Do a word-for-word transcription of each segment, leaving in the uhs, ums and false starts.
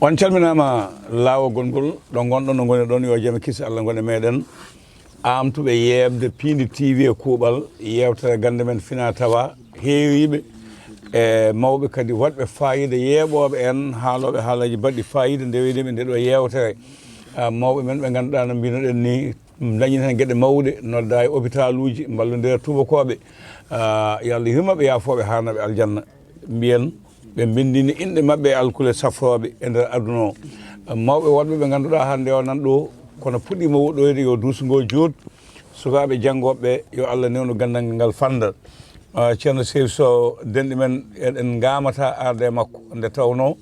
On calminaama laawol ngol, ɗo ngonɗon, ɗo ngoni ɗon, yo jam e kisi Allah ngon e meɗen. Aamtuɓe yeeɓde Piindi T V e kuuɓal, yeewtere gannde men fina tawa, heewiiɓe e mawɓe kadi waɗɓe faayiida, yeeɓooɓe en, haalooɓe haalaaji baɗɗi faayiida, ndewiiɗen ɓe nde ɗo yeewtere. Ah, mawɓe men ɓe ngannduɗaa no mbinoɗen ni, dañi heen geɗe mawɗe, nodda e opitaluuji, mballondira tubakooɓe. Ah, yo Allah yurmo ɓe, yaafoo ɓe, haana ɓe aljanna. Mbiyen ɓe mbinndini inɗe maɓɓe e alkule safrooɓe e nder aduna o. Mawɓe woɗɓe ɓe ngannduɗaa hannde o nan ɗo, kono puɗɗiima woɗɗoyde, yo duuso ngo juut. Sukaaɓe janngooɓe ɓe, yo Allah newnu ganndal ngal fannda. Ah, Ceerno Seydi Sow, denɗi men, eɗen ngaamata arde e makko. Nde tawnoo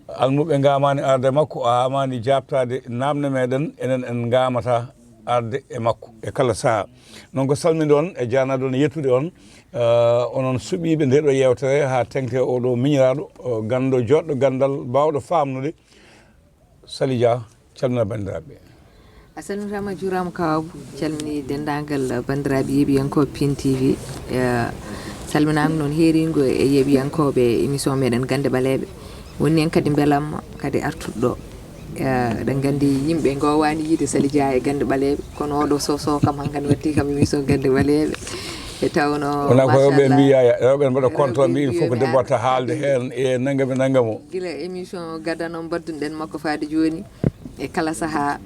almuɓe ngaamaani arde e makko, o haamaani jaabtaade naamne meɗen, enen en ngaamata arde e makko e kala sahaa. Noon ko salminde on e jaanaade on e yettude on, eh, onon suɓiiɓe nde ɗo yeewtere haa teŋti e oɗo miñiraaɗo, eh, ganndo joɗɗo ganndal, baawɗo faamnude. Sali Dia, calmina banndiraaɓe. A salmitaama, juuraama, Kaw Abou. Calmini denndaangal banndiraaɓe yeeɓiyankooɓe Piindi T V. Eh, salminaama noon heeriingo e yeeɓiyankooɓe émission meɗen Gannde Ɓaleeɓe. Woni heen kadi mbelamma kadi artuɗo ɗo. Eh, eɗen nganndi yimɓe ngoowaani yiide Sali Dia e Gannde Ɓaleeɓe, kono oɗo soso kam hankadi watti kam émission Gannde Ɓaleeɓe. E tawno, wonaa ko rewɓe machallah, mbiya, rewɓe ne mbaɗa contre, mbi il faut ko debbo watta haalde heen e nanngam e nanngam o. Gila émission gadano mbaɗdunoɗen makko faade jooni, e kala sahaa,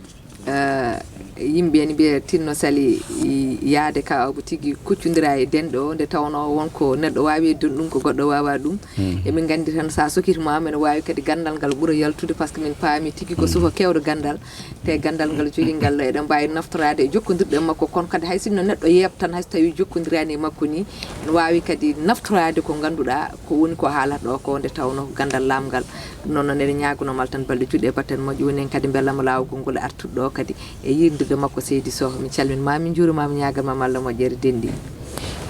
eh, yimɓe ene mbiya tinno Sali, i, yaade Kaw Abou tigi kuccondira e denɗo o, nde tawnoo won ko neɗɗo waawi e ɗum, ko goɗɗo waawaa ɗum. Emin nganndi tan, so a sokirma, mene waawi kadi ganndal ngal ɓura yaltude, par ce que min paami tigi ko suka keewɗo ganndal, te ganndal ngal jogii ngal, eɗen mbaawi naftoraade e jokkondirɗe e makko, kono kadi hay sinno neɗɗo yeeɓ tan, hay so tawii jokkondiraani e makko ni, ene waawi kadi naftoraade ko ngannduɗaa ko woni ko haalata ɗo ko, nde tawnoo ko ganndal laamgal. Ɗum noon, noon eɗen ñaagunoo mal tan balɗe juɗɗe e batten moƴƴo, woni heen kadi mbelamma laawol ngol artude ɗo kadi e yiidirde makko Seydi Sow. Min calminii ma, min njuuriima ma, min ñaaganiima ma Allah moƴƴere denɗi.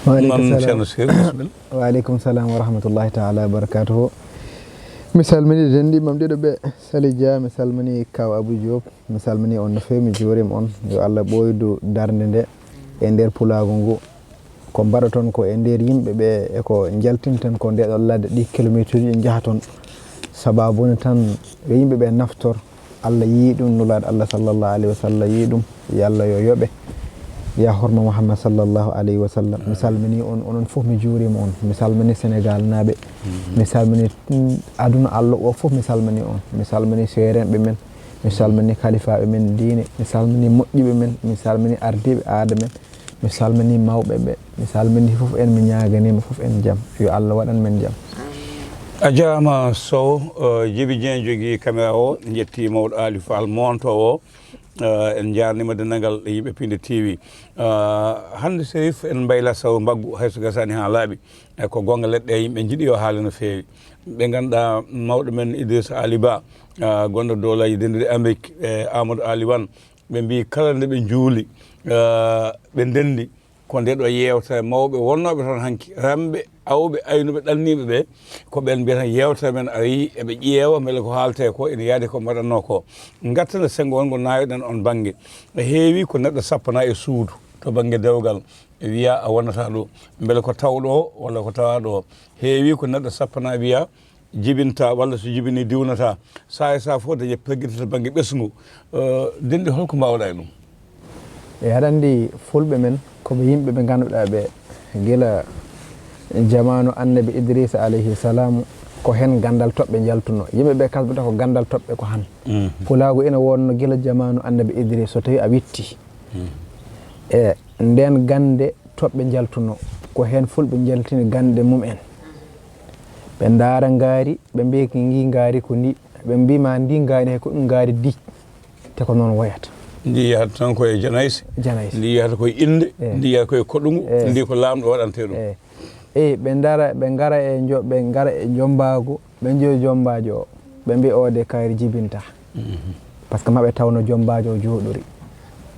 Wa aleykum salam. Ceerno Seydi, bisimilla. Wa aleykum salam wa rahmatullahi taala wa barakatuhu. Mi salmini denɗi mam ɗiɗo ɓe, Sali Dia, mi salmini Kaw Abou Diop, mi salmini on no feewi, mi juuriima on. Yo Allah ɓooydu darnde nde e nder pulaagu ngu. Ko mbaɗaton ko e nder yimɓe ɓe, e ko njaltinten ko nde ɗo ladde, ɗi kilomeetuuji ɗi njahaton. Sababu ne tan, yo yimɓe ɓe naftor. Allah yii ɗum, Nulaaɗo Allah sallallahu alayhi wa sallam yii ɗum. Yo Allah yo yoɓe. Ya horma Muhammad sallallahu alayhi wa sallam. Mi salmini on, onon fof mi juuriima on. Mi salmini Senegal naaɓe. Mi salmini, mm, aduna Allah o fof, mi salmini on. Mi salmini seerenɓe men. Mi salmini kalifaaɓe men diine. Mi salmini moƴƴuɓe men. Mi salmini ardiiɓe aada men. Mi salmini mawɓe ɓe. Mi salmini fof en, mi ñaaganiima fof en jam. Yo Allah waɗan men jam. A jaaraama Sow, eh, Jibi Dieng jogii caméra o, njetti mawɗo Aliou Fall monto o. Eh, en njaarniima denndaangal yimɓe Piindi T V. Eh, hannde Serif en mbayla saw mbaggu hay so gasaani haa laaɓi. E ko goonga leɗɗe yimɓe njiɗi yo haale no feewi. Ɓe ngannduɗaa mawɗo men Idrissa Ali Ba, eh, gonɗo dowlaaji denduɗi Amérique, e Amadou Ali Wan, ɓe mbii kala nde ɓe njuuli, eh, ɓe ndenndi, ko nde ɗo yeewtere mawɓe wonnooɓe toon hanki, remɓe, awɓe, aynuɓe, ɗanniiɓe ɓe, ko ɓeen mbiyata yeewtere men arii, eɓe ƴeewa mbele ko haaltee ko ene yaadi ko mbaɗatnoo ko. Ngarten e senngo wonngo naawiɗen on bannge. E heewi ko neɗɗo sappana e suudu to bannge dewgal, e wiya a wonata ɗo, mbele ko tawɗo o walla ko tawaaɗo o. Heewi ko neɗɗo sappana wiya jibinta walla so jibini diwnata. Sahaa e sahaa fof dañe peggitata bannge ɓesngu. Eh, denɗi holko mbaawɗa e ɗum? E aɗa anndi fulɓe men ko ɓe yimɓe ɓe ngannduɗaa ɓe gila jamaanu annabi Idrissa alayhi salam ko heen ganndal toɓɓe njaltuno. Yimɓe ɓe kalbata ko ganndal toɓɓe ko han. Mhm. Pulaagu ina wonno gila jamaanu annabi Idrissa so tawi a witti. Mhm. E ndeen gannde toɓɓe njaltuno ko heen fulɓe njaltini gannde mum en. Ɓe ndaara ngaari, ɓe mbiya ko ngii ngaari ko ndi, ɓe mbii ma ndi ngaari hay ko ɗum ngaari di, te ko noon woyata. Ndi yahata tan ko e janayse. Janayse. Ndi yahata ko e innde. Eh. Ndi yahata ko e koɗungu. Eh. Ndi ko laamɗo waɗante ɗum. Eh. Eh, ɓe ndaara, ɓe ngara e njo-, ɓe ngara e jommbaagu, ɓe njiya jommbaajo o, ɓe mbiya o de kaari jibinta. Mhm. Par ce que maɓe tawno jommbaajo o jooɗori.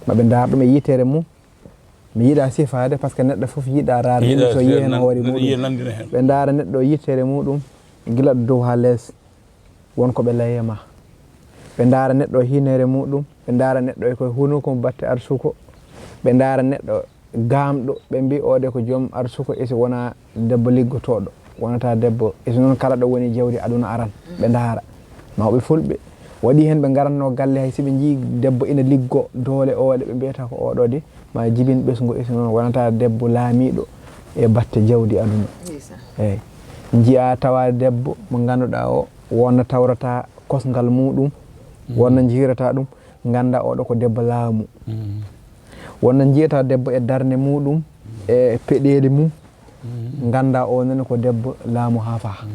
Maɓe ndaar ɗum e yitere mum. Mi yiɗa sifaade par ce que neɗɗo fof yiɗa raarde so yiyen hoore muɗum. Ɓe ndaara neɗɗo yitere muɗum gila dow haa les, won ko ɓe layema. Ɓe ndaara neɗɗo hinere muɗum, ɓe ndaara neɗɗo e koye hunuko batte arsuko. Ɓe ndaara neɗɗo gaamɗo, ɓe mbi o de ko joom arsuko, esi wona debbo liggotooɗo, wonata debbo, esi noon kala ɗo woni jawdi aduna aran, ɓe ndaara. Mawɓe fulɓe waɗi heen ɓe ngaratnoo galle, hay si ɓe njii debbo ina liggo doole ooɗe, ɓe mbiyata ko ooɗo de ma jibin ɓesngu, e si noon wonata debbo laamiiɗo e batte jawdi aduna. Eyi, njiya tawa debbo mo ngannduɗaa o wonna tawrata kosngal muɗum, wonna njirata ɗum, ngannda oɗo ko debbo laamu. Wonna njiyata debbo e darnde muɗum, e peɗeeli mum, ngannda o nene ko debbo laamu haa faha.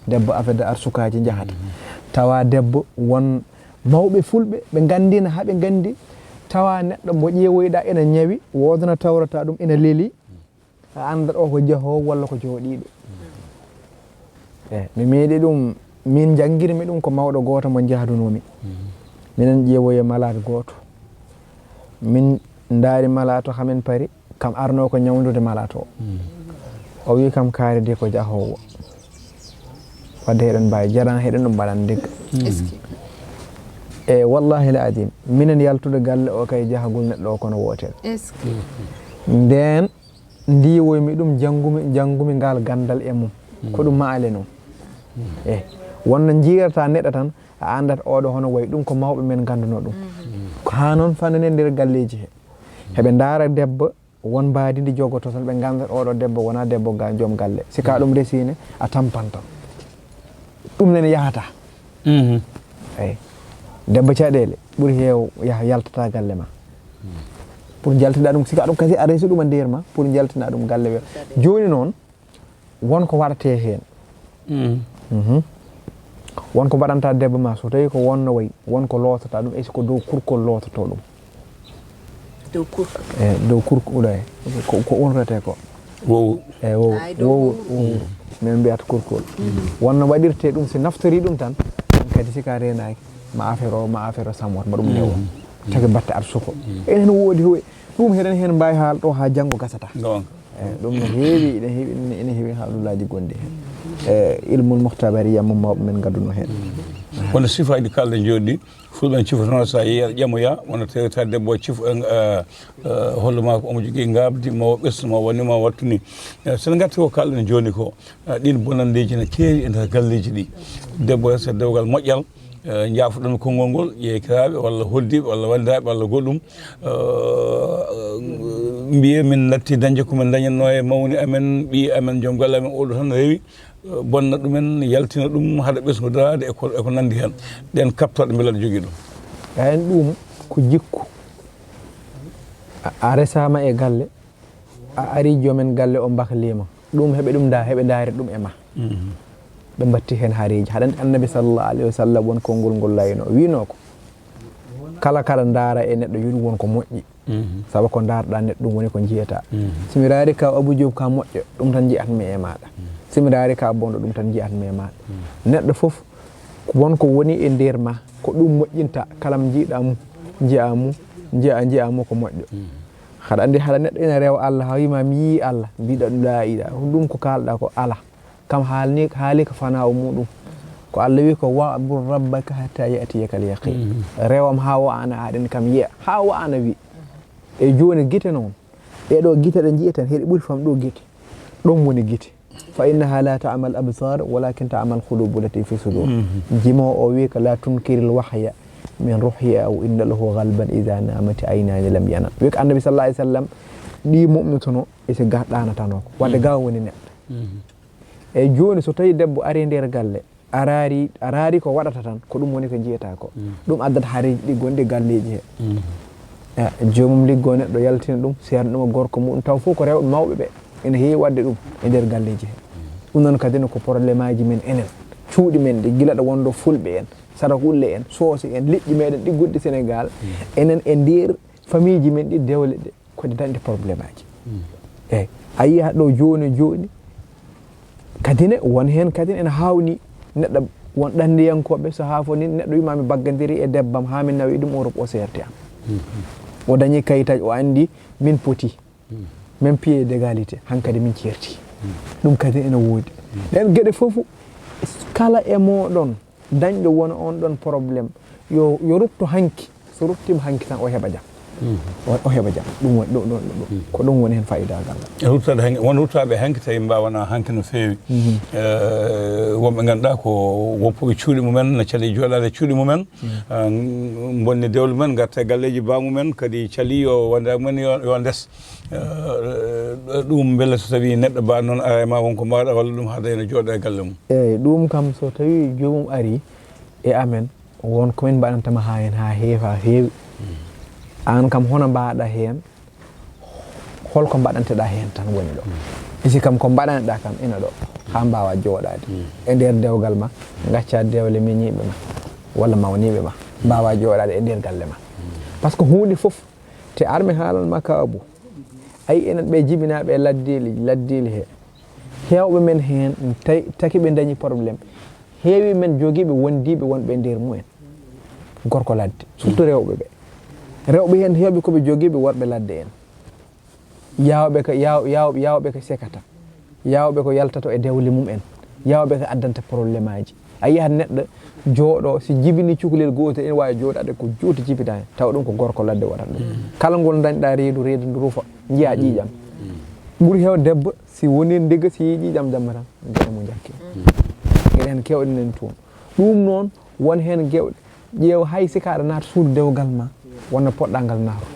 Debbo affaire de arsukaaji njahata. Tawa debbo won mawɓe fulɓe ɓe nganndina haa ɓe nganndi, tawa neɗɗo mo ƴeewoyɗa ina ñawi, woodana tawrata ɗum ina leli, a anndat o ko jahoowo walla ko jooɗiiɗo. E mi meeɗi ɗum, min njanngirmi ɗum ko mawɗo gooto mo njahdunoomi. Minen ƴeewoye malade gooto. Min ndaari malade o, hamin pari, kam arnoo ko ñawndude malade o. O wii kam kaari de ko jahoowo. Wadde heɗen mbaawi jaran heɗen ɗum mbaɗan degga. E wallahi la adim, minen yaltude galle o kay jahagol neɗɗo o kono wootere. Ndeen ndiiwoymi ɗum, janngumi, janngumi ngaal ganndal e mum. Ko ɗum maale noon. E wonno njiyata neɗɗo tan, a anndat oɗo hono wayi ɗum ko mawɓe men ngannduno ɗum. Ko haa noon fanane nder galleeji he. Heɓe ndaara debbo, won mbaadi ndi jogoto tan, ɓe nganndat oɗo debbo wona debbo ga joom galle. Si ka ɗum resiine, a tampan tan. Ɗum nene yahata. Eyi. Debbo caɗeele ɓuri heew yaha yaltata galle ma. Pour njaltina ɗum, si ka ɗum kasi a resi ɗum a nder ma, pour njaltina ɗum galle we. Jooni noon, won ko waɗatee heen. Mhm. Won ko mbaɗanta debbo ma, so tawi ko wonno wayi, won ko lootata ɗum, e si ko dow kurkol loototo ɗum. Dow kurko. E dow kurko uɗa e ko, ko umrete ko. Wowu. E wowu. Ay, dow wowu, wowu. Wowu. Min mbiyata kurkol. Wonno waɗirte ɗum, si naftori ɗum tan, ɗum kadi si ka reenaaki, ma affaire o, ma affaire o samot, ma ɗum newo. Taki batte arsuko. Enen woodi hoy, ɗum heɗen heen mbaawi haal ɗo haa janngo gasata. Goonga. E ɗum no heewi, ene heewi, ene heewi haalullaaji gonɗi heen. E ilmul muhtabariya mo mawɓe men ngadduno heen. Kono sifaaji kalɗe jooɗi, fulɓe en cifotono, so a yehi aɗa ƴamoya, wona tawata debbo o cifo, e, e, hollo ma ko omo jogii ngaabdi, ma o ɓesno, ma o woni, ma o wattu ni. E, so en ngarti ko kalɗen jooni ko, e, ɗin bonanndeeji ne keewi e nder galleeji ɗi. Debbo resa dewgal moƴƴal, e, njaafoɗon konngol ngol, ƴeekiraaɓe walla hoɗdiiɓe walla wanndiraaɓe walla goɗɗum, e, mbiye min natti dañde ko min dañatno e mawni amen, ɓiyi amen, joom galle amen, oɗo tan rewi, bonna ɗumen, yaltina ɗum, haɗa ɓesngodaade e ko, e ko nanndi heen. Ɗeen kaɓtorɗe mbela aɗa jogii ɗum? Ɓayen ɗum ko jikku. A, a resaama e galle, a ari joomen galle o mbaklima. Ɗum heɓe ɗum nda, heɓe ndaari ɗum e ma. Mhm. Ɓe mbatti heen haareeji. Haɗa anndi Annabi sallallahu alayhi wa sallam won konngol ngol layno. Wiino ko, kala kala ndaara e neɗɗo yoni won ko moƴƴi. Mhm. Sabu ko ndaarɗaa neɗɗo ɗum woni ko njiyataa. Mhm. Si mi raari ka Abou Diop ka moƴƴo, ɗum tan njiyatmi e maaɗa. Mhm. Si mi raari ka bonɗo, ɗum tan njiyatmi e maaɗa. Mhm. Neɗɗo fof, won ko woni e nder ma, ko ɗum moƴƴinta, kala mo njiiɗaa mo, njiyaa mo, njiyaa, njiyaa mo ko moƴƴo. Mhm. Haɗa anndi haɗa neɗɗo ina rewa Allah, haa wiima mi yii Allah, mbiɗa ɗum laa ilaa. Ɗum ko kaalɗaa ko alaa. Kam haalni, haali ko fanaawo muɗum. Ko Allah wi ko, "Wa'bud rabbaka hatta ya'tiyakal yaqin." Mhm. Rewam haa wa'ana aɗen kam yi'a. Haa wa'ana wi. E jooni gite noon. Ɗee ɗoo gite ɗe nji'eten, heɗe ɓuri fam ɗoo gite. Ɗum woni gite. "Fa innaha la ta'mal absar, walakin ta'mal qulubu lati fi sudur." Mhm. Jimoowo o wi ko, "La tunkiril wahya min ruhya aw inna lahu ghalban idha namati aynani lam yanam." Wi ko Annabi sallallahu alayhi wa sallam, ɗi mu'mintuno, e si ga ɗaanatano ko. Wadde ga woni neɗɗo. Mhm. Eyi, jooni so tawi debbo ari nder galle, a raari, a raari ko waɗata tan, ko ɗum woni ko njiyata ko. Mm. Ɗum addata haareeji ɗi gonɗi galleeji he. Mm. Eh, joomum liggo neɗɗo yaltina ɗum, seerna ɗum e gorko muɗum, taw fof ko rewɓe mawɓe ɓe. Ene heewi waɗde ɗum e nder galleeji he. Mm. Ɗum noon kadi ne ko problème aji men enen. Cuuɗi men ɗi, gila ɗo wonɗo fulɓe en, sarakulle en, soose en, liƴƴi meɗen ɗi gonɗi Sénégal, mm, enen e nder famille ji men ɗi dewle ɗe. Ko ɗe dañde problème aji. Mm. Eyi, a yiya ɗo jooni jooni, kadi ne won heen kadi ene haawni neɗɗo, won ɗanndiyankooɓe, so haa fof ni neɗɗo wiima mi baggandiri e debbam haa min nawi ɗum Europe, o seerti am. Mm. O dañi kayitaji, o anndi min poti. Mm. Même pied d'égalité, hankadi min ceerti. Mm. Ɗum kadi ene woodi. Mm. Ɗeen geɗe fof, kala e mooɗon, dañɗo wona on ɗon problème, yo, yo rutto hanki. So ruttiima hanki tan, o heɓa jam. O, o heɓa jam. Ɗum woni, ɗum, ɗum, ɗum, ko ɗum woni heen fayidaagal ngal. E ruttaade hanki, won ruttaaɓe hanki tawi mbaawanaa hanki no feewi. Eh, wonɓe ngannduɗaa ko woppuɓe cuuɗi mumen, na cali jooɗaade cuuɗi mumen, ah, bonni dewle mumen, ngarta e galleeji baamumen, kadi cali yo wonde mumen yo, yo ndes. Eh, ɗum mbele so tawii neɗɗo ba noon ara e ma won ko mbaɗa walla ɗum haɗa ene jooɗa e galle mum? Eeyi, ɗum kam so tawii joomum ari e amen, won ko min mbaɗanta ma haa heen, haa heewa, haa heewi. Aan kam hono mbaɗa heen, hol ko mbaɗanteɗaa heen tan woni ɗo. Isi kam ko mbaɗanɗaa kam ina ɗo, haa mbaawa jooɗaade e nder dewgal ma, ngacca dewle miñiiɓe ma, walla mawniiɓe ma, mbaawa jooɗaade e nder galle ma. Par ce que huunde fof, te ar mi haalan ma ka Abu, ay enen ɓe jibinaaɓe e laddeeli, laddeeli he, heewɓe men heen, tawi, taki ɓe dañi problème. Heewi men jogiiɓe wondiiɓe wonɓe e nder mumen. Gorko ladde, surtout rewɓe ɓe. Rewɓe heen heewɓe ko ɓe jogiiɓe worɓe ladde en. Yaawɓe ko, yaaw-, yaaw-, yaawɓe ko sekata. Yaawɓe ko yaltato e dewle mum en. Yaawɓe ko addanta problème aji. A yiyat neɗɗo jooɗo, si jibini cukalel gootel, ene waawi jooɗaade ko juuti jibinaa heen. Tawa ɗum ko gorko ladde waɗata ɗum. Kala ngol dañɗa reedu, reedu ndu rufa, njiya ƴiiƴam. Ɓuri heew debbo, si woni ndiga, si yiyi ƴiiƴam jamma tan, geɗe mum njakke. Geɗe heen keewɗe nan toon. Ɗum noon, won heen gewɗe. Ƴeew, hay si ka aɗa naata suudu dewgal ma, wonno poɗɗa ngal naatu.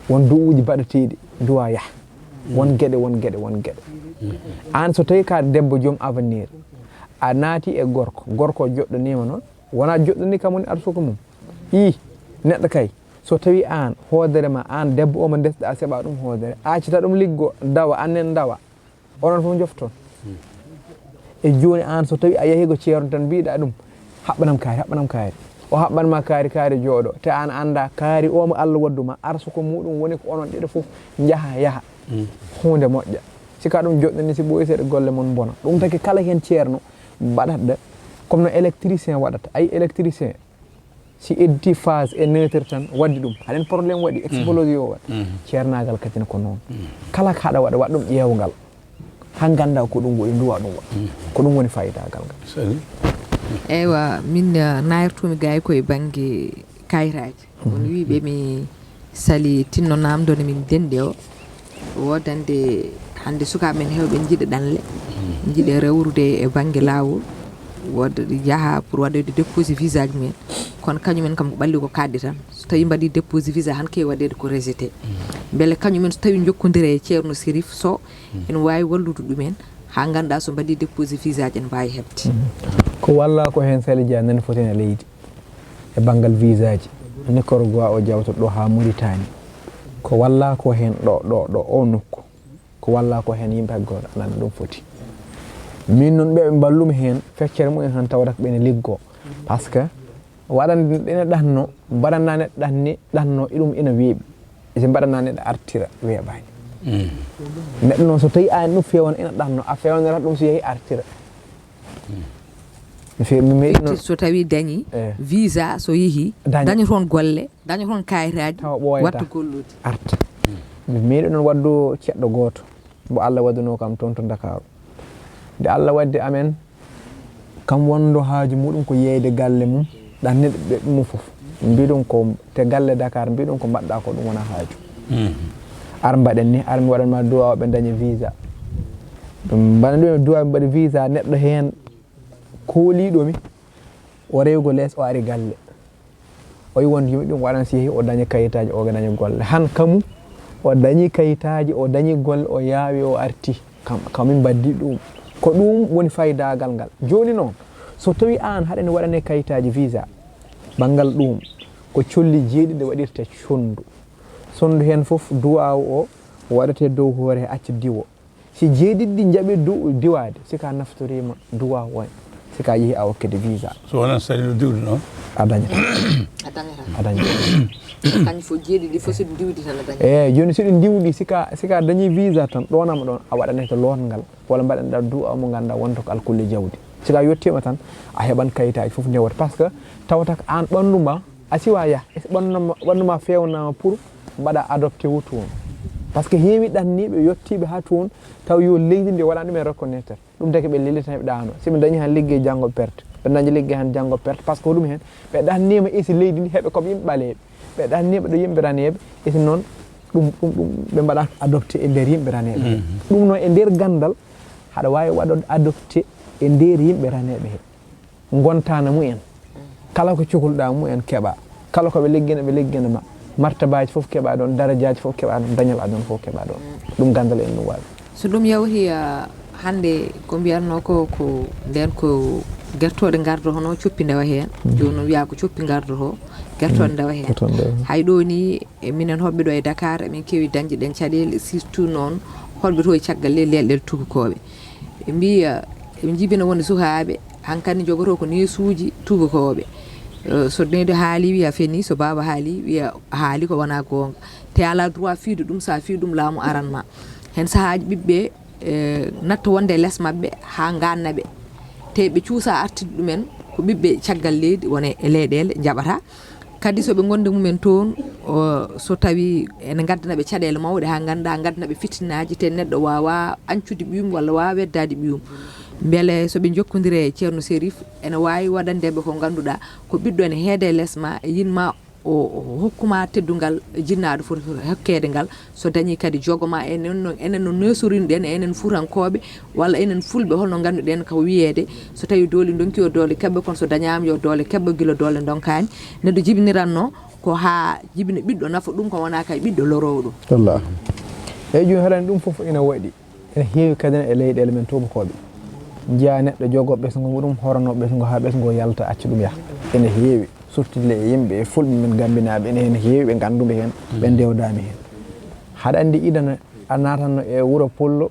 Won du'uuji baɗateeɗi, du'a yah. Won geɗe, won geɗe, won geɗe. Aan so tawii ka debbo joom avenir, a naati e gorko, gorko o joɗɗoniima noon, wonaa joɗɗoni kam woni arsuko mum. Ii, neɗɗo kay, so tawii aan, hoodere ma, aan debbo o mo ndesɗa, a seɓa ɗum hoodere, a accata ɗum liggo, dawa, annen dawa. Onon fof njofton. E jooni aan so tawii a yahii ko ceerno tan mbiɗa ɗum, haɓɓanam kaari, haɓɓanam kaari. O haɓɓan ma kaari, kaari jooɗo. Te aan annda kaari o mo Allah waddu ma, arsuko muɗum woni ko onon ɗiɗo fof njaha, yaha. Huunde moƴƴa. Si ka ɗum joɗɗani, si ɓooyi seeɗa golle mon mbona. Ɗum taki kala heen ceerno mbaɗatɗo, comme no électricien waɗata. Ay électricien, si eddi phase e neutre tan, waddi ɗum. Haɗen problème waɗi, explosion waɗi. Ceernaagal kadi ne ko noon. Kala ko haɗa waɗa, waɗ ɗum ƴeewngal. Haa ngannda ko ɗum woni, nduwa ɗum waɗ. Ko ɗum woni fayidaagal ngal. Sali. Eywa, min, eh, nayrtumi gay ko e bannge kayraaji. Kono wiiɓe mi sali tinno namdo no min denɗe o. Woodande hannde sukaaɓe men heewɓe njiɗa ɗanle, njiɗa rewrude e bannge laawol, wooda yaha pour waɗoyde déposé visa ji mumen. Kono kañumen kam ko ɓalli ko kaaɗɗe tan. So tawii mbaɗii déposé visa, han keewi waɗeede ko rejeté. Mbele kañumen so tawii njokkondire e Ceerno Serif Sow, ene waawi wallude ɗumen, haa ngannduɗaa so mbaɗii déposé visa ji ene mbaawi heɓde. Ko walla ko heen Sali Dia nani foti ene leydi e banngal visa ji. Nicaragua o jawtoto ɗo haa Mauritanie. Ko walla ko heen ɗo, ɗo, ɗo o nokku. Ko walla ko heen yimɓe haggoore alaa no ɗum foti. Min noon ɓe ɓe mballumi heen, feccere mumen tan tawata ko ɓe ne liggoo. Par ce que waɗande ene ɗatno, mbaɗana neɗɗo ɗatni, ɗatno e ɗum ina weeɓi. E so mbaɗana neɗɗo artira weeɓaani. Neɗɗo noon so tawii aan ɗum feewan ina ɗatno, a feewnata ɗum so yehi artira. Mi fe-, mi meeɗi noon. So tawii dañi, eh, visa, so yehi, daña, daña toon golle, daña toon kayitaaji, tawa ɓooyata, watta gollude, arta. Mi meeɗi noon waɗdu ceɗɗo gooto, mo Allah waɗunoo kam toon to Ndakaaru. Nde Allah waddi amen, kam wonndo haaju muɗum ko yeeyde galle mum, ɗanniiɓe ɓe ɗum fof. Mbiɗum ko te galle Dakar, mbiɗum ko mbaɗɗa ko ɗum wona haaju. Ar mbaɗen ni, ar mi waɗan ma duwa o ɓe daña visa. Ɗum mbaɗa ɗum e duwa ɓe mbaɗi visa, neɗɗo heen kooliiɗo mi, o rewgo lees, o ari galle. O yi wonde yimɓe ɗum waɗan si yehi o daña kayitaaji, o daña golle. Han kamu, o dañi kayitaaji, o dañi golle, o yaawi, o arti. Kam, kam min mbaddi ɗum. Ko ɗum woni faydaagal ngal. Jooni noon, so tawii aan haɗa ne waɗanee kayitaaji visa, banngal ɗum, ko colli jeeɗiɗi waɗirta conndu. Conndu heen fof, duwaaw o waɗatee dow hoore he acca diwo. Si jeeɗiɗi ɗi njaɓi du-, diwaade, si ka naftoriima duwaaw o, si ka yehi a okkete visa. So wonaa Sali no diwde noon? A dañataa. A dañataa. A dañataa. Kañ fof jeeɗiɗi fof so ɗi ndiwdi tan a dañataa. Eeyi, jooni so ɗi ndiwdi, si ka, si ka dañi visa tan, ɗoonama ɗoon, a waɗanete lootngal, walla mbaɗanɗaa duwaaw mo ngannduɗaa wonta ko alkulle jawdi. Si ka yettiima tan, a heɓan kayitaaji fof ndewata. Par ce que tawata ko aan ɓanndu ma, a siwa yah, e ɓanndu ma, ɓanndu ma feewnaama pour mbaɗa adopté wu toon. Par ce que heewi ɗanniiɓe yettiiɓe haa toon, taw yo leydi ndi waɗa ɗum e reconnaître. Ɗum taki ɓe lelli tan heɓe ɗaano. Si ɓe dañi han liggey janngo perte, ɓe dañi liggey han janngo perte, par ce que ko ɗum heen, ɓe ɗanniima isi leydi ndi heɓe ko ɓe yimɓe ɓaleeɓe. ɓe ɗanniiɓe ɗo yimɓe raneeɓe, ete noon ɗum, ɗum, ɗum ɓe mbaɗaaka adopté e nder yimɓe raneeɓe he. Mhm. Ɗum noon e nder ganndal, haɗa waawi waɗoode adopté e nder yimɓe raneeɓe he. Ngontaana mumen. Kala ko cohluɗaa mumen keɓaa. Kala ko ɓe liggina, ɓe liggina ma. Martabaaji fof keɓaa ɗoon, darajaaji fof keɓaa ɗoon, dañal aduna fof keɓaa ɗoon. Ɗum ganndal en no waawi. So ɗum yawti, ah, hannde ko mbiyatnoo ko, ko ndeen ko gertooɗe ngardo hono coppi ndewa heen. Mhm. Jooni noon wiyaa ko coppi ngardo ho, gertooɗe Mhm. ndewa heen. Gertooɗe ndewa heen. Hay ɗo ni, e minen hoɓɓe ɗo e Dakar, emin keewi dañde ɗeen caɗeele, surtout noon hoɓɓe to e caggal le-, leɗɗe tubakooɓe. Ɓe mbiya, ɓe njibina wonde sukaaɓe, hankadi njogotoo ko neesuuji tubakooɓe. Eh, so neɗɗo haali wiya feni, so baaba haali wiya haali ko wonaa goonga. Te alaa droit fiidu ɗum, so a fii ɗum laamu aran ma. Heen sahaaji ɓiɓɓe, eh, natta wonde e les maɓɓe haa ngaanna ɓe. Te ɓe cuusa artude ɗumen ko ɓiɓɓe caggal leydi, wona e leyɗeele njaɓata. Kadi so ɓe ngonda mumen toon, o, so tawi ene ngaddana ɓe caɗeele mawɗe, haa ngannduɗaa ngaddana ɓe fitinaaji, te neɗɗo waawaa añcude ɓiyum walla waawaa weddaade ɓiyum. Mbele so ɓe njokkondire e Ceerno Serif, ene waawi waɗande ɓe ko ngannduɗaa ko ɓiɗɗo ene heede e les ma, e yin ma o, o hokku ma teddungal jinnaaɗo foti hokkeede ngal, so dañii kadi jogo ma, enen noon, enen no neesorinɗen, enen fuutankooɓe, walla enen fulɓe, holno ngannduɗen ko wiyeede, so tawi doole ndonki yo doole keɓɓe, kono so dañaama yo doole keɓɓe, gila doole ndonkaani. Neɗɗo jibiniranno ko haa jibina ɓiɗɗo nafa ɗum, ko wonaa kay ɓiɗɗo loroowo ɗum. Wallaahi. Eeyi, jooni haɗani ɗum fof ina waɗi. Ene heewi kadi e leyɗeele men tuubakooɓe. Njiyaa neɗɗo jogoo ɓesngu muɗum, horanoo ɓesngu haa ɓesngu o yalta, acca ɗum yaha. Ene heewi, sottiɗle e yimɓe, e fulɓe men gambinaaɓe, ene heen heewi ɓe ngannduɓe heen, ɓe ndewdaami heen. Haɗa anndi idan a naatanno e wuro pullo,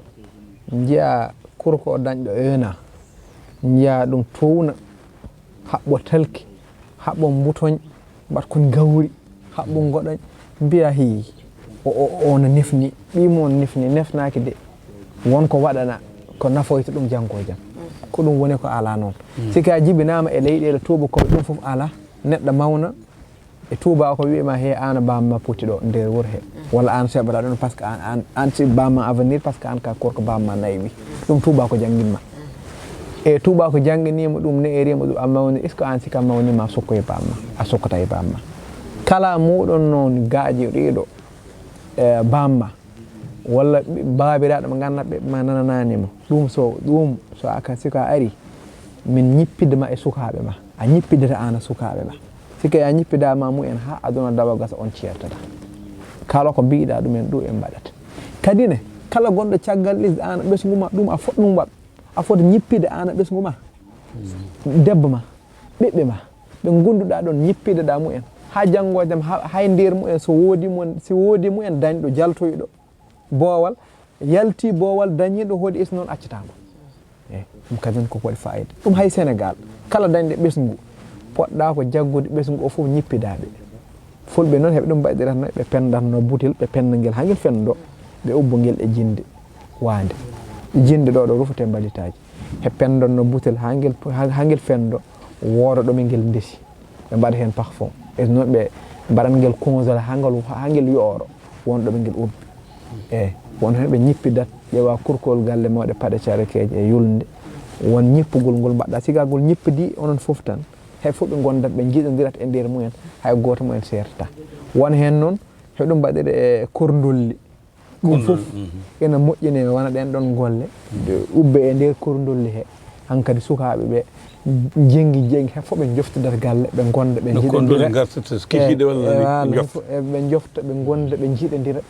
njiyaa kurko o dañɗo euna, njiyaa ɗum tuuna, haɓɓo talki, haɓɓo mbutoñ, mbaɗ kon gawri, haɓɓo ngoɗoñ, mbiya hi, o, o, o no nefni, ɓii mo on nefni, nefnaaki de. Won ko waɗana, ko nafoyta ɗum janngo e jam. Ko ɗum woni ko alaa noon. Mm. Si ka jibinaama e leyɗeele tuubakooɓe, ɗum fof alaa. Neɗɗo mawna, e tuuba ko wi'e ma he, aan baamma poti ɗo nder wuro he. Walla aan seɓata ɗon parce que aan, aan, aan si baamma avenir parce que aan ka korko baamma nayi wi. Ɗum tuuba ko jannginma. E tuuba ko jannginima ɗum ne erima ɗum a mawni, est-ce que aan si ka mawni ma sokko e baamma? A sokkata e baamma. Kala muɗon noon gaaji ɗiɗo, e, baamma, walla ɓi-, baabiraaɗo mo ngannduɗaa ɓe ma nananaani mo. Ɗum so, ɗum so aka, si ko a ari, min ñippidde ma e sukaaɓe ma. A ñippidata aan e sukaaɓe ma. Si ko a ñippidaa ma mumen haa aduna dawa gasa on ceertata. Kala ko mbiɗa ɗumen ɗo en mbaɗata. Kadi ne, kala gonɗo caggal lesdi aan ɓesngu ma ɗum a fot ɗum waɗ. A fot ñippide aan ɓesngu ma. Debbo ma, ɓiɓɓe ma, ɓe ngonduɗaa ɗon ñippideɗaa mumen. Haa janngo e jam, ha-, hay nder mumen so woodi mumen, si woodi mumen dañɗo jaltoyɗo. Boowal, yalti boowal dañiiɗo hoɗi is noon accataa mo. Eyi, ɗum kadi ko waɗi faayida. Ɗum hay Senegaal, kala dañɗo ɓesngu, poɗɗaa ko jaggude ɓesngu o fof ñippidaa ɓe. Fulɓe noon heɓe ɗum mbaɗiratno, ɓe penndatno butel, ɓe pennda ngel haa ngel fenndo, ɓe ubbo ngel e jinde waande. Jinde ɗo, ɗo rufete mbalitaaji. He penndatno butel haa ngel, haa, haa ngel fenndo, wooda ɗo ɓe ngel ndesi. Ɓe mbaɗa heen parfum. E noon ɓe mbaɗan ngel congelé haa ngel, haa ngel yooro. Won ɗo ɓe ngel ubbi. Eyi, won heen ɓe ñippidat, ƴeewa kurkol galle mawɗe paɗe carekeeje e yulnde. Won ñippugol ngol mbaɗɗa, sigagol ñippidi onon fof tan. Hay fof ɓe ngondat, ɓe njiɗodirat e nder mumen, hay gooto mumen seertata. Won heen noon, heɗum mbaɗire e korndolli. Ɗum fof ena moƴƴini, wona ɗeen ɗoon golle, ɗe ubbe e nder korndolli he. Hankadi sukaaɓe ɓe, jenngi jenngi, he fof ɓe njoftidat galle, ɓe ngonda, ɓe njiɗondira. Ngartata kikiiɗe walla ni, ɓe njofta, ɓe ngonda, ɓe njiɗondira.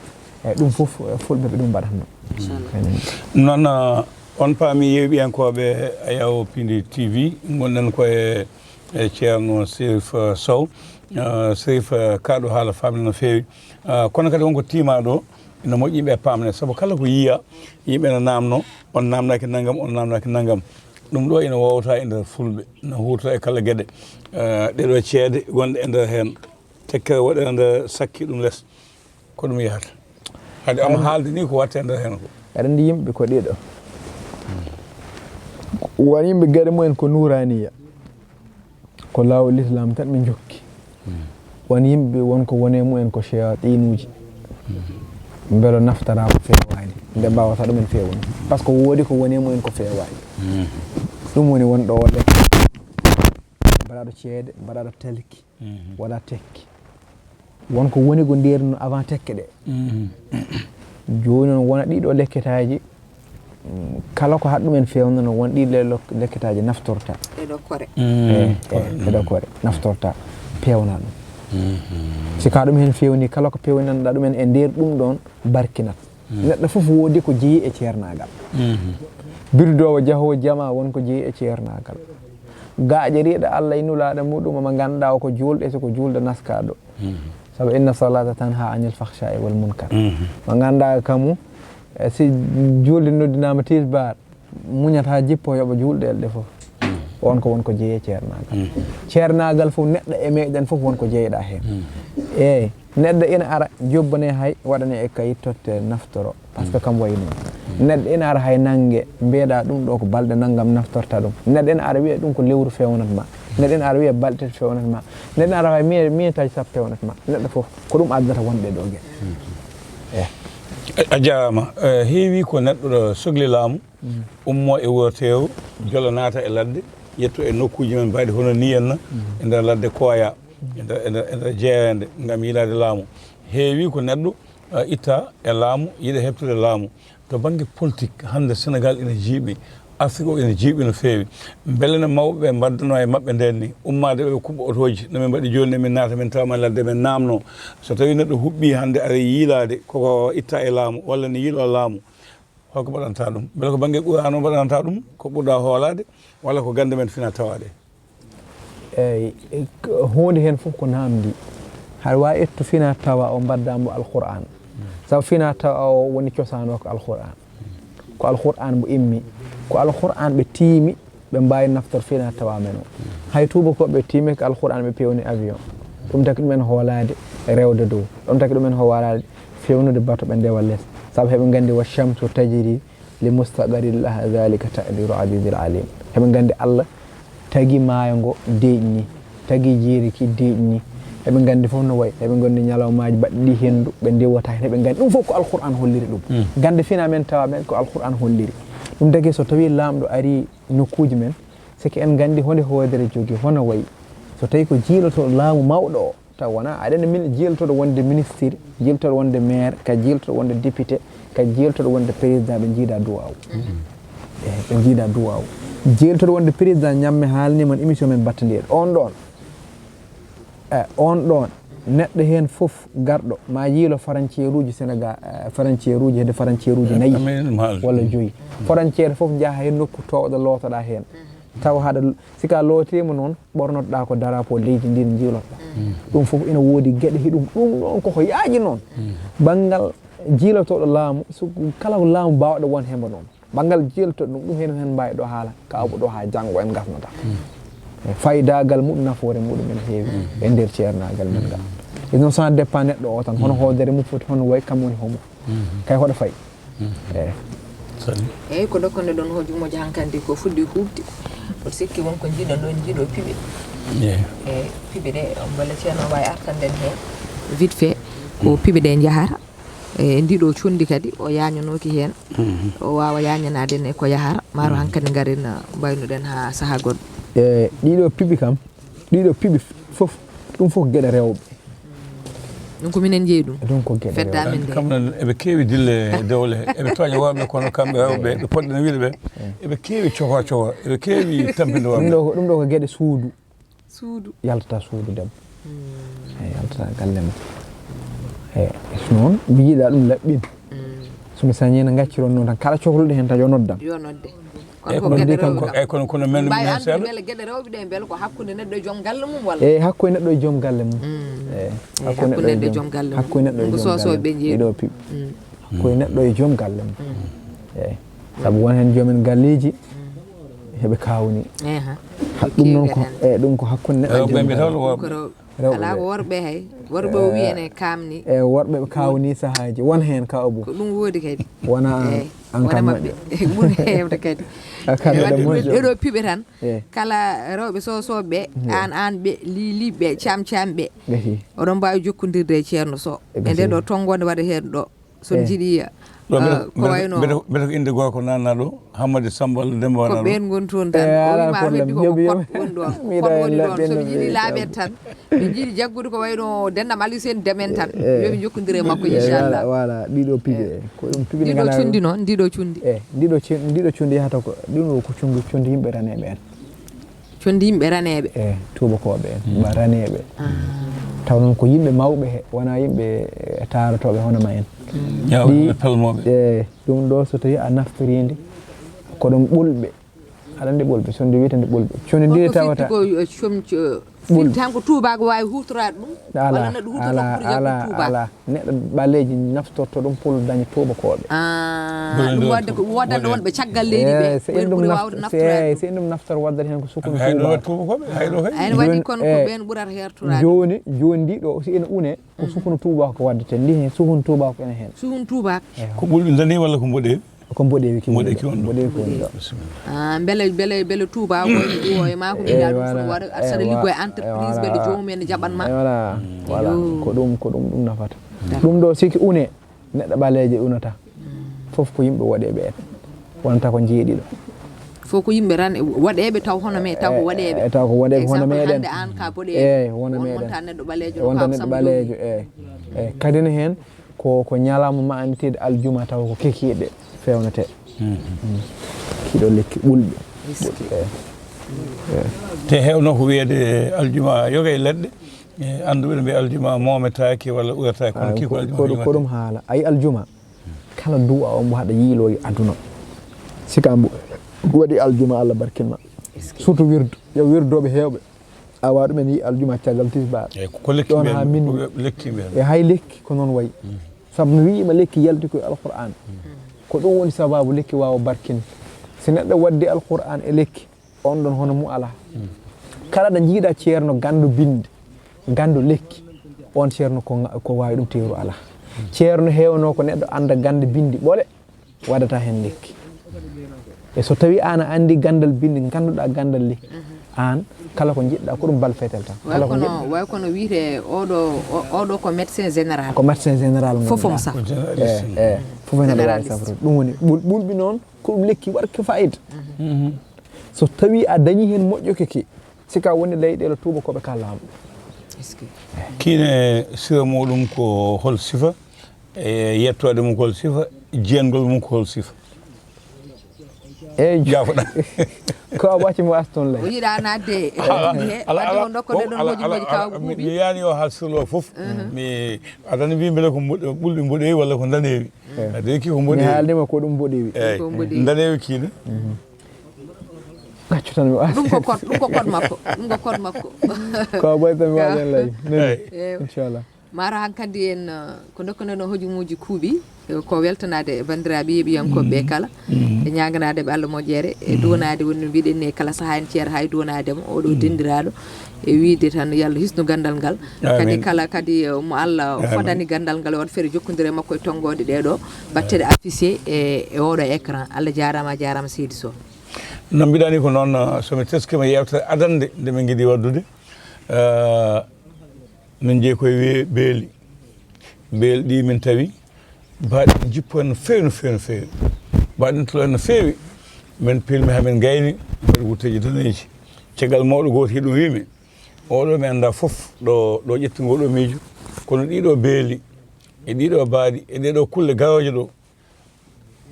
Eyi, ɗum fof, eh, fulɓe ɓe ɗum mbaɗatno. Machallah. Ɗum noon, eh, on paami yeewɓiyankooɓe Ayaw Pindi T V, ngonɗen ko e, e Ceerno Serif, eh, Sow. Eh, Serif, eh, kaaɗo haala faamni no feewi. Eh, kono kadi wonko tiimaa ɗo, ina moƴƴi ɓe paamne. Sabu kala ko yiya, yimɓe ina naamno, on naamnaaki nanngam, on naamnaaki nanngam. Ɗum ɗo ina woowta e nder fulɓe, ina huutora e kala geɗe. Eh, ɗeɗo ceede gonɗe e nder heen, tekkere waɗere nde sakki ɗum les. Ko ɗum yahata. Hade omo haaldi ni ko watte nder heen ko. Aɗa anndi yimɓe ko ɗiɗo. Won yimɓe geɗe mumen ko nuuraaniya. Ko laawol Lislaam tan ɓe njokki. Won yimɓe won ko woni e mumen ko ceyaɗiinuuji. Mbelo naftara ko feewaani. Nde mbaawata ɗumen feewnude. Par ce que woodi ko woni e mumen ko feewaani. Ɗum woni wonɗo o le. Mbaɗaɗo ceede, mbaɗaɗo talki. Wala tekki. Won ko woni ko ndeerno avant tekke ɗe. Jooni noon wona ɗiɗo lekketaaji, mm, kala ko haɗ ɗumen feewna no won ɗiɗo le-, lok-, lekketaaji naftorta. Ɗeɗo kore. Eh, eh, ɗeɗo kore naftorta, peewna ɗum. Si ka ɗum heen feewni, kala ko peewnanɗa ɗumen e nder ɗum ɗoon barkinat. Neɗɗo fof woodi ko jeyi e ceernaagal. Birdoowo jahoowo jama won ko jeyi e ceernaagal. Gaaƴeriiɗo Allah e nulaaɗo muɗum, mo ngannduɗaa o ko juulɗo, e so ko juulɗo naskaaɗo. Sabu inna salata tanha anil fahsha'i wal munkar. Mo ngannduɗaa kamu, e si juulde noddinaama tisbaar, muñata jippo yoɓa juulɗe elɗe fof. On ko won ko jeyi e ceernaagal. Ceernaagal fof neɗɗo e meɗen fof won ko jeyɗa heen. Eeyi, neɗɗo ina ara jobbane hay waɗane e kayit totte naftoro. Par ce que kam wayi noon. Neɗɗo ina ara hay nannge mbiyeɗa ɗum ɗo ko balɗe nanngam naftorta ɗum. Neɗɗo ina ara wiya ɗum ko lewru fewnat ma. Neɗɗo ina ara wiya balɗe tati fewnat ma. Neɗɗo ina ara wiya mi-, minitaji sappo fewnat ma. Neɗɗo fof ko ɗum addata wonde ɗo geɗe. Eeyi. A, a jaaraama. Eh, heewi ko neɗɗo ɗo sogli laamu, ummo e wuro teeru, jolo naata e ladde, yetto e nokkuuji men mbayɗi hono ni henna, e nder ladde Kooya, e nder, e nder, e nder jeereende, ngam yiilaade laamu. Heewi ko neɗɗo, eh, itta e laamu, yiɗa heɓtude laamu. To bannge politik, hannde Senegaal ina jiiɓi, Afrik o ina jiiɓi no feewi. Mbele no mawɓe ɓe mbaddano e maɓɓe ndeen ni, ummaade ɓe kuɓɓa otooji, no min mbaɗi jooni, min naata, min tawa men ladde, min naamno. So tawii neɗɗo huɓɓii hannde, aɗa yiilaade koko itta e laamu, walla ne yiiloo laamu, holko mbaɗanta ɗum? Mbele ko bannge Qur'aana o mbaɗanta ɗum, ko ɓurɗa hoolaade, walla ko gannde men fina tawaɗe? Eeyi, e, k-, huunde heen fof ko naamndi. Haɗa waawi ettu fina tawa o mbaɗda mo Alqur'aan. Sabu fina tawa o woni cosaan o ko Alqur'aan. Ko Alqur'aan mo immi. Ko Alqur'aan ɓe tiimi, ɓe mbaawi naftor fina tawa men o. Hay tuubakooɓe tiimi ko Alqur'aan ɓe peewni avion. Ɗum taki ɗumen hoolaade rewde dow. Ɗum taki ɗumen hoolaade fewnude bato ɓe ndewa les. Sabu heɓe nganndi wa shamsu tajri li mustaqarrin laha, dhalika taqdiru azizil alim. Heɓe nganndi Allah tagi maayo ngo deeƴni, tagi jeeri ki deeƴni. Heɓe nganndi fof no wayi. Heɓe nganndi ñalawmaaji baɗɗi ɗi henndu, ɓe ndewata heen. Heɓe nganndi ɗum fof ko Alqur'aan holliri ɗum. Gannde fina men tawa men ko Alqur'aan holliri. Ɗum taki so tawii laamɗo ari nokkuuji men, seke en nganndi honde hoodere jogii, hono wayi. So tawii ko jiiloto laamu mawɗo o, taw wonaa, aɗa anndi min jiiltoɗo wonde ministre, jiiltoɗo wonde maire, ka jiiltoɗo wonde député, ka jiiltoɗo wonde président, ɓe njiida duwaaw. Eh, ɓe njiida duwaaw. Jiiltoɗo wonde président, ñamme haalni mon émission men battandiri. On ɗoon, eh, on ɗoon, neɗɗo heen fof garɗo, ma yiilo faranceeruuji Sénégal, eh, faranceeruuji, hedde faranceeruuji nayi, walla joyi. Faranceere fof njaha heen nokku toowɗo lootoɗa heen. Tawa haɗa l-, si ka lootiima noon, ɓornotoɗa ko drapeau leydi ndin njiilotoɗa. Ɗum fof ina woodi geɗe hiɗum. Ɗum noon koko yaaji noon. Banngal jiilotoɗo laamu, so kala ko laamu baawɗo won hemba noon. Banngal jiilotoɗo ɗum, ɗum heen, heen mbaawi ɗo haala, ka abu ɗo haa janngo en ngasnata. E faydaagal muɗum, nafoore muɗum ene heewi e nder ceernaagal men ngal. Ɗum noon, so a dépend neɗɗo o tan, hono hoodere mum foti, hono wayi kam woni homo. Kay hoɗo fayi. Eeyi. Eeyi, ko dokkande ɗon ho jumojo hankandi ko fuɗɗi huuɓde. Mboɗo sikki won ko njiɗon ɗon, njiɗo piɓe. Eeyi. Eeyi, piɓe ɗe, mbele ceerno waawi artanden heen vite fait, ko piɓe ɗe njahata. E ndiɗo conndi kadi, o yaañanooki heen. O waawa yaañanaade ne ko yahata. Maaro hankadi ngaren, mbaynuɗen haa sahaa goɗɗo. E ɗiɗo piɓi kam, ɗiɗo piɓi fof, ɗum fof ko geɗe rewɓe. Ɗum ko minen njeyi ɗum. Ɗum ko geɗe fedde amen nde. Kam noon eɓe keewi dille dewle, eɓe tooña worɓe, kono kamɓe rewɓe, ɓe poɗɗen wiide ɓe, eɓe keewi cofa cofa, eɓe keewi tampinde worɓe. Ɗum ɗo ko, ɗum ɗo ko geɗe suudu. Suudu. Yaltata suudu debbo. Eyi, yaltata galle mum. Eyi, so noon, mi yiɗa ɗum laɓɓin. So mi sañi no ngacciron noon tan, kala cohluɗo heen tan yo noddan. Yo nodde. Kono ko geɗe rewɓe kam. Eyi, kono, kono men, mbawi men andude seeɗa. Mbele geɗe rewɓe ɗe, mbele ko hakkunde neɗɗo e joom galle mum walla? Eyi, hakkunde neɗɗo e joom galle mum. Eyi, hakkunde neɗɗo e joom galle mum. Hakkunde neɗɗo e joom galle mum. Ɗiɗo piɓ. Hakkunde neɗɗo e joom galle mum. Eyi. Sabu won heen joomen galleeji, heɓe kaawni. Eha. Ɗum noon ko, eyi, ɗum ko hakkunde neɗɗo e joom galle. Rewɓe mbiyata ko worɓe. Rewɓe alaa ko worɓe hay. Worɓe o wiyi ene kaamni. E worɓe ɓe kaawni sahaaji. Won heen ka abu. Ko ɗum woodi kadi. Wona an, an kam moƴƴo. Ɓuri heewde kadi. A kadi wadde moƴƴo. Ɗeɗo piɓe tan. Eyi. Kala rewɓe sosoɓe, an, an ɓe, liiliɓe, camcamɓe. Oɗon mbaawi jokkondirde e Ceerno Sow. E nde ɗo tonngoode waɗa heen ɗo. So on njiɗi Ɗo mbeɗa- Ah, ko mbeɗa- wayno- mbeɗa- mbeɗa ko innde gorko nanna ɗo, Hammadi Samba Walla Demba ko wona ɗo. Ɓeen ngoni toon tan. Eh, O alaa wiima problème, heddi ko ko yoɓi, yoɓi. Kot woni ɗoon. Soɓe njiɗi laaɓeede tan, ɓe njiɗi jaggude ko wayno Denɗam Aliou Seyni Demen tan. Eh. Yoɓi njokkondire e makko, eh, inchallah. Voilà, voilà, ɗiɗo piiji, eh, ko ɗum tigi. Ndiɗo ganduɗa cundi noon, ndiɗo cundi. Eh, ndiɗo cun- ndiɗo cundi yahata ko, ɗum ɗo ko cundi, cundi yimɓe raneeɓe en. Condi yimɓe raneeɓe. E tuubakooɓe en, ba raneeɓe. Taw noon ko yimɓe mawɓe he, wonaa yimɓe, eh, taarotooɓe hono ma en. Ñaawɓe, pelmooɓe. E ɗum ɗo, so tawii a naftorii nde, ko ɗum ɓulɓe. Aɗa anndi ɓulɓe, so nde wiyetee nde ɓulɓe. Condi ndi tawata ko, eh, com- co- firti tan ko tuubaako waawi huutoraade ɗum, walla neɗɗo huutoroo ko ɓuri jaggude tuubaako. Neɗɗo ɓaleejo naftorto ɗum pour daña tuubakooɓe. Ah, ɗum waɗde ko woodande wonɓe caggal leydi ɓe, ɓuri waawde naftoraade ɗum. Si en ɗum naftor waddata heen ko sukunu tuubaako. Ayno waɗi kon ko ɓeen ɓurata heertoraade. Jooni, jooni ndi ɗo, si ene une, ko sukunu tuubaako ko waddetee. Ndi heen sukunu tuubaako ene heen. Sukunu tuubaako. Ko ɓulɓe daneeɓe walla ko mboɗeeɓe? Ko mboɗeewi ki woni ɗo. Mboɗeewi ko woni ɗo. Ah, mbele, mbele, mbele tuuba ko ene ɗuwo e maa ko mbiɗa ɗum fof waɗa, aɗa saɗa liggo e entreprise, mbele joomum ene jaɓan ma. Voilà, voilà. Ko ɗum, ko ɗum, ɗum nafata. Ɗum ɗo siki une, neɗɗo ɓaleejo unata. Fof ko yimɓe woɗeeɓe en. Wonata ko jeeɗiɗo. Fof ko yimɓe ran-, woɗeeɓe taw hono me, taw ko woɗeeɓe. E, taw ko woɗeeɓe hono meɗen. Hannde aan ka boɗeejo. Eey, hono meɗen. Wonta neɗɗo ɓaleejo, wonta neɗɗo ɓaleejo, eey. Eey, kadi ne heen ko, ko ñalawma ma'aniteeɗo aljuma taw ko kikiiɗe feewnetee. Kiiɗo lekki ɓulɓe. Ɓulɓe, eey. Eey. Te heewno ko wiyeede aljuma yoga e leɗɗe, e annduɓe ne mbiya aljuma moometaake walla urataake, kono kii ko aljuma ko ɗum haala. Ayi aljuma, kala du'a o mbo haɗa yiiloo e aduna. Sika mbo waɗi aljuma, Allah barkin ma. Surtout wirdu, yo wirdooɓe heewɓe. Awa ɗum en yii aljuma caggal tisbaar. Eey, ko lekki ɗoon haa minuit. Ko lekki mbiyen. E hay lekki ko noon wayi. Sabu no wiima lekki yalti ko e Alqur'aan. Ko ɗum woni sababu lekki waawa barkinde. Si neɗɗo waddi Alqur'aan e lekki, on ɗon hono mu alaa. Kala ɗo njiiɗa ceerno ganndo binndi, ganndo lekki, on ceerno ko nga-, ko waawi ɗum teeru alaa. Ceerno heewno ko neɗɗo annda gannde binndi ɓole, waɗata heen lekki. E so tawii aan a anndi ganndal binndi, ngannduɗaa ganndal lekki, aan kala ko njiɗɗaa ko ɗum bal fetel tan. Kala ko njiɗɗaa. Way kono wiyetee oɗo, o-, oɗo ko médecin général. Ko médecin général. Fof on sax. Eey, eey. Fof ene waawi safrude. Ɗum woni ɓul-, ɓulɓi noon ko ɗum lekki waɗki fayida. So tawii a dañii heen moƴƴo keke, sika woni leyɗeele tuubakooɓe ka laamu. Kiine sira muɗum ko hol sifa? E yettoode mum ko hol sifa, jiyangol mum ko hol sifa? Eey, jaafoɗa. Ko a wacci mo aston lay. O yiɗa naatde e ɓulɓi he, wadde o dokkoɗen ɗon moji moji kaw buuɓi. Mi yiyaani o haa sirlo fof. Mi adana mbi mbele ko mboɗe-, ɓulɓe mboɗeewi walla ko ndaneewi. Ade ki ko mboɗeewi. Mi haalde ma ko ɗum mboɗeewi. Eey. Ko mboɗeewi. Ndaneewi kiina. Gaccu tan mi waasa. Ɗum ko code, ɗum ko code makko. Ɗum ko code makko. Ko a ɓoy tan mi waasa lay. Eey. Inchallah. Maro hankadi en, uh, ko dokkunoɗen hojumuuji kuuɓi, eh, ko weltanaade e banndiraaɓe yeeɓiyankooɓe ɓe kala, e ñaaganaade ɓe Allah moƴƴere, e duwanaade woni no mbiɗen ni e kala sahaa en ceer hay duwanaade mo, oɗo denndiraaɗo, e wiyde tan yo Allah hisnu ganndal ngal. Kadi kala kadi, eh, mo Allah fodani ganndal ngal, waɗ feere jokkondire makko e tonngoode ɗee ɗo batteɗe affiché e, e oɗo écran. Allah jaaraama, a jaaraama seydi Sow. No mbiɗa ni ko noon, uh, so mi teskiima yeewtere adannde nde min ngiɗi waɗdude, uh, min njeyi koye wiye beeli. Beeli ɗi min tawi baaɗi jippo en no feewi, no feewi, no feewi. Baaɗi tolo en no feewi. Min pilmi haa min ngayni, mbaɗi wutteeji daneeji. Caggal mawɗo gooto hiɗum wiimi, oɗo mi annda fof ɗo, ɗo ƴetti ngoo ɗo miijo. Kono ɗiɗo beeli, e ɗiɗo baaɗi, e ɗeɗo kulle garooje ɗo,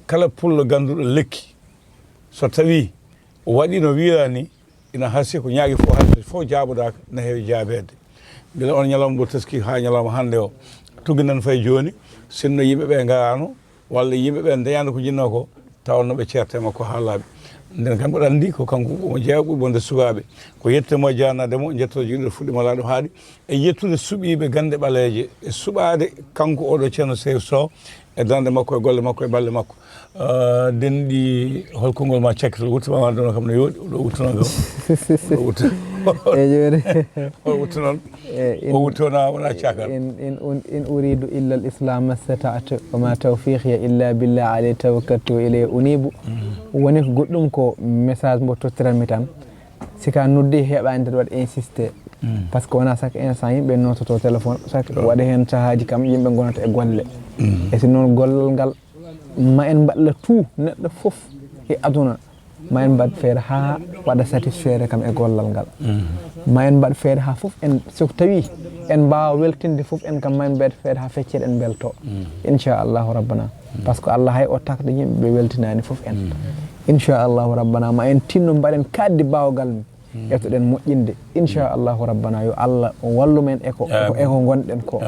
kala pullo gannduɗo lekki, so tawii o waɗii no wiiraa ni, ina hasii ko ñaagi fof, hay so fof jaabodaaka, na heewi jaabeede. Gila on ñalawma ɗo taski haa ñalawma hannde o, tuggi nan fay jooni, sinno yimɓe ɓe ngaraano, walla yimɓe ɓe ndañaano ko njinnoo ko, tawanno ɓe ceerte makko haa laaɓi. Nden kam mboɗo anndi ko kanko omo jeyaa ɓuri bonde sukaaɓe. Ko yette mo jaanaade mo, njetto jogii ɗo fuɗɗi mo laaɗo haaɗi. E yettude suɓiiɓe gannde ɓaleeje, e suɓaade kanko oɗo Ceerno Seydou Sow, e darnde makko, e golle makko, e balle makko. Ah, denɗi, hol konngol ma cakkitol? Wuttu ma, ma ɗum kam no yooɗi, o ɗo wuttu noon kam. O ɗo wuttu. Eey, jooni. O wuttu noon. Eey, in, o wuttu wona, wona cakar. In, in, un-, in uridu illa al islam mastata'tu, wa ma tawfiqiya illa billah, alayhi tawakkaltu wa ilayhi unibu. Woni ko goɗɗum ko message mbo tottiranmi tan. Si ka noddi heɓaani tan waɗ insisté. Par ce que wona chaque instant yimɓe nototo téléphone, chaque waɗa heen sahaaji kam yimɓe ngonata e golle. E si noon gollal ngal Ma en mbaɗla tout neɗɗo fof e aduna, ma en mbaɗ feere haa waɗa satisfaire kam e gollal ngal. Ma en mbaɗ feere haa fof en, so tawi en mbaawa weltinde fof en kam, ma en mbaɗ feere haa feccere en mbelto. Inchallahu rabbana. Par ce que Allah hay o takɗo yimɓe ɓe weltinaani fof en. Inchallahu rabbana, ma en tinno mbaɗen kaddi baawgal, etoɗen moƴƴinde. Inchallahu rabbana, yo Allah wallu men e ko, e ko, e ko ngonɗen ko.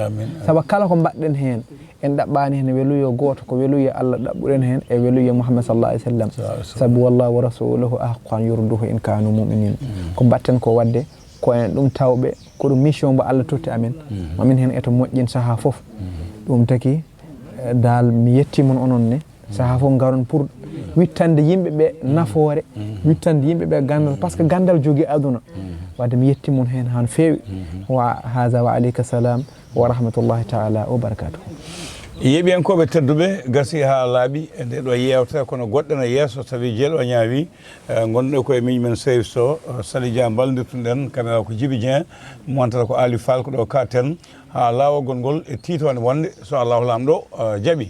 Sabu kala ko mbaɗɗen heen, en ɗaɓɓaani heen weluyo gooto, ko weluyo Allah ɗaɓɓuɗen heen e weluyo Muhammad sallallahu alaihi wasallam. Sabu wallahu wa rasuluhu ahaqqu an yurduhu in kanu mu'minin. Ko mbaɗten ko waɗde, ko en ɗum tawɓe, ko ɗum mission mbo Allah totti amen. Mamin heen eto moƴƴin sahaa fof. Ɗum taki, eh, dal mi yetti mon onon ne. Sahaa fof ngaron pour wittande yimɓe ɓe nafoore, wittande yimɓe ɓe ganndal, par ce que ganndal jogii aduna. Wadde mi yetti mon heen haa no feewi. Wa haza wa aleyka salam wa rahmatullahi taala wa barakatuh. Yeeɓiyankooɓe tedduɓe, gasi haa laaɓi e nde ɗo yeewtere, kono goɗɗe no yeeso, tawi jeel o ñaawi. Eh, ngonɗo ko e miijo men Seydi Sow, eh, Sali Dia, mballondirtuɗen, kamera ko Djiby Dieng, montere ko Ali Fall, ko ɗo katen haa laawol ngol e tiitoonde wonde, so Allahu Laamɗo, eh, jaɓi.